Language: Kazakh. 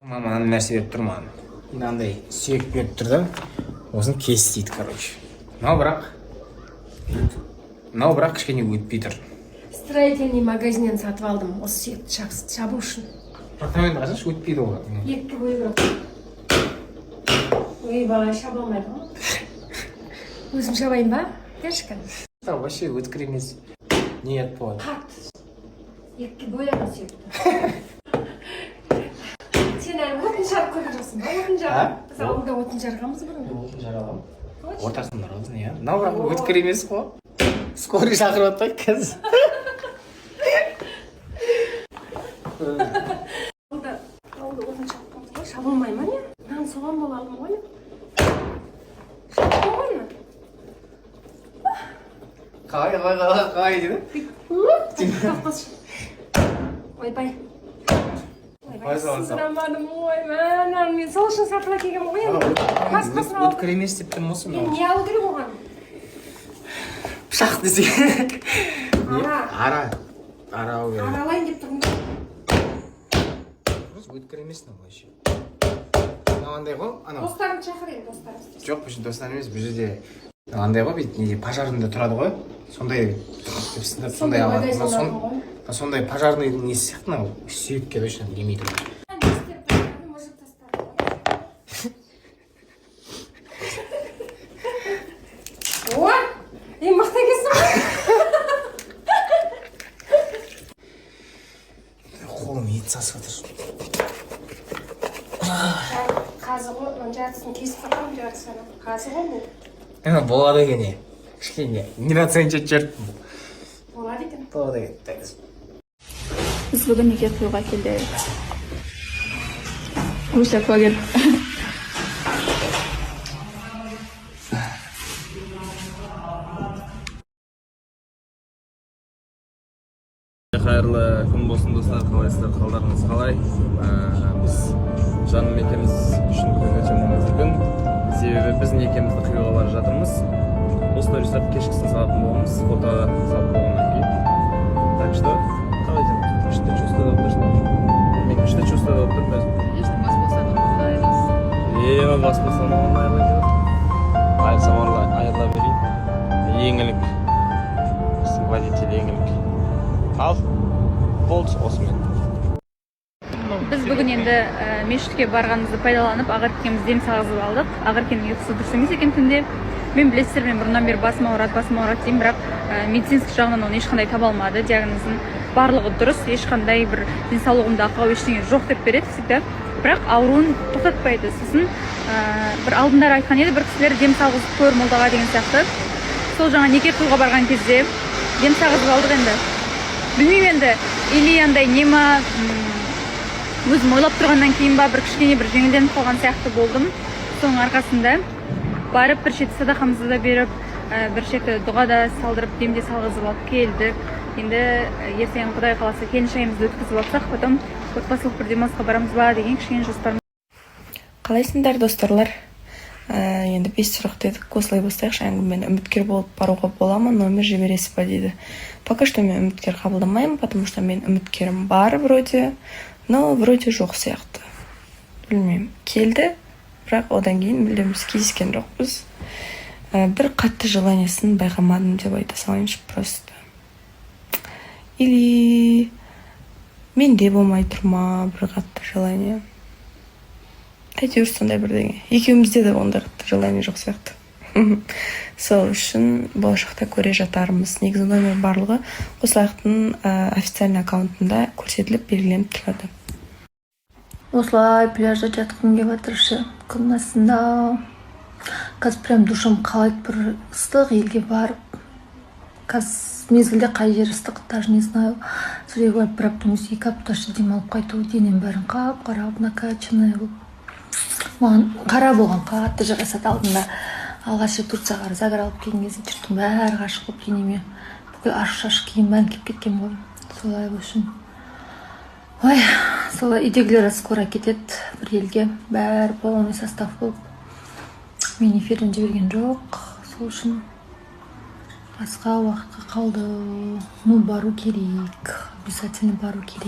Мама мынандай нәрсе беріп тұр маған, мынандай сүйек беріп тұр да, осыны кес дейді. Короче, мынау бірақ кішкене өтпей тұр. Строительный магазиннен сатып алдым осы сүйекті шабу үшін. Бірақ мынау енді қарасаңшы, өтпейді ғой. Екіге бөлу керек. Ойбай, шаба алмайды ғой. Өзім шабайын ба? Берші кәні. Мынау вообще өткір емес, не болады. Қатты. Екіге бөл ана сүйекті. Сен әлі отын жарып көрген жоқсың ба? Отын А? жарып. Біз ауылда отын жарғанбыз бұрын. Отын жара аламын. Точно? Ортасынан ұрасың, иә. Мынау бірақ өткір емес қой, скорый шақырып жатпайды қазір. Ауылда отын шапқанбыз ғой. Шабылмай ма, не? Мынаны соған бола алдым ғой мен. Шаптым ғой мына. Қалай, қалай, қалай, қалай дейді? Тоқтап қалшы. Ойбай, ойбай. Қалай саласың? Сындырамадым. Ой, мынаны мен сол үшін сатып әкелгенмін ғой енді. Басқасын алдым. Өткір емес деп тұрмын осы. Мен Мынау не алу керек оған? Пышақ десе. Не? Ара. Ара, ара алу керек. Аралайын деп тұрмын да. Просто өткір емес мынау вообще. Мынау андай ғой анау. Достарыңды шақыр енді, достарың істесін. Жоқ, бұл жерде достар емес, бұл жерде андай ғой, бүйтіп неде, пожарныйда тұрады ғой, сондай деп сындырып, сондай алады. Магазиннен Мынау алдым ғой. Мынау сондай пожарныйдың несі сияқты, мынау сүйекке точно келмей тұр. Не істеп тастадым, мыжып тастадым. О, е, мықты екенсің ғой. Қолым ет сасып жатыр. Қазы ғой мынаның, жартысын кесіп қалғанмын, жартысы ана қазы ғой бұл. Енді болады екен, е, кішкене недооценить етіп жіберіппін. Болады екен. Болады екен. Біз бүгін неке қиюға келдік. Руся куәгер. Қайырлы күн болсын, достар! Қалайсыздар, қалдарыңыз қалай? Біз жаным екеуміз үшін бүгін өте маңызды күн, себебі біз некемізді қиюға бара жатырмыз. Осылай жасап, кешкісін салатын боламыз, фото салып болғаннан кейін. Так что қалай екен, күшті чувство болып тұрсың? Мен күшті чувство болып тұрмын өзім. Конечно, бас бостандығынан айырыласың. Е, бас бостандығынан айырыла, айырсам, айырыла берейін. Еңілік, біздің водитель Еңілік. Ал болды осымен. Біз бүгін енді мешітке барғанымызды пайдаланып, Ақеркеміз дем салғызып алдық. Ақеркенің ұйқысы дұрыс емес екен түнде. Мен, білесіздер, мен бұрыннан бері басым ауырады, басым ауырады деймін, бірақ медицинский жағынан оны ешқандай таба алмады диагнозын. Барлығы дұрыс, ешқандай бір денсаулығымда ақау, ештеңе жоқ деп береді всегда, бірақ ауруын тоқтатпайды. Сосын бір алдындары айтқан еді бір кісілер, дем салғызып көр молдаға деген сияқты. Сол жаңа неке қиюға барған кезде дем салғызып алдық. Енді білмеймін енді, или андай не ма, өзім ойлап тұрғаннан кейін ба, бір кішкене бір жеңілденіп қалған сияқты болдым. Соның арқасында барып, бір шеті садақамызды да беріп, бір шеті дұға да салдырып, дем де салғызып алып келдік. Енді ертең, құдай қаласа, келін шайымызды өткізіп алсақ, потом отбасылық бір демалысқа барамыз ба деген кішкене жоспар. Қалайсыңдар, достарлар? Енді бес сұрақ дедік, осылай бастайықшы әңгімені. Үміткер болып баруға бола ма, номер жібересіз ба дейді. Пока что мен үміткер қабылдамаймын, потому что мен үміткерім бар вроде, но вроде жоқ сияқты, білмеймін. Келді, бірақ одан кейін мүлдем біз кездескен жоқпыз. Бір қатты желаниесін байқамадым деп айта салайыншы просто. Или менде болмай тұр ма бір қатты желание, әйтеуір сондай бірдеңе. Екеумізде де ондай қатты желание жоқ сияқты. Сол үшін болашақта көре жатармыз. Негізі номер барлығы Қосылайықтың официальный аккаунтында көрсетіліп, белгіленіп тұрады. Осылай пляжда жатқым келіп жатыр ше, күннің астында. Қазір прям душам қалайды бір ыстық елге барып. Қазір мезгілде қай жер ыстық, даже не знаю. Сол жерге барып, бір апта емес, 2 апта ше демалып қайту, денем бәрін қап қара қылып, накачанный болып. Маған қара болған қатты жарасады. Алдында алғаш рет Турцияға загар алып келген кезде жұрттың бәрі ғашық болып, денеме бүкіл ашық шашық киім бәрін киіп кеткен ғой. Солай, в общем, ой, солай. Үйдегілер скоро кетеді бір елге, бәрі полный состав болып. Мен эфирден жіберген жоқ, сол үшін басқа уақытқа қалды. Ну, бару керек, обязательно бару керек.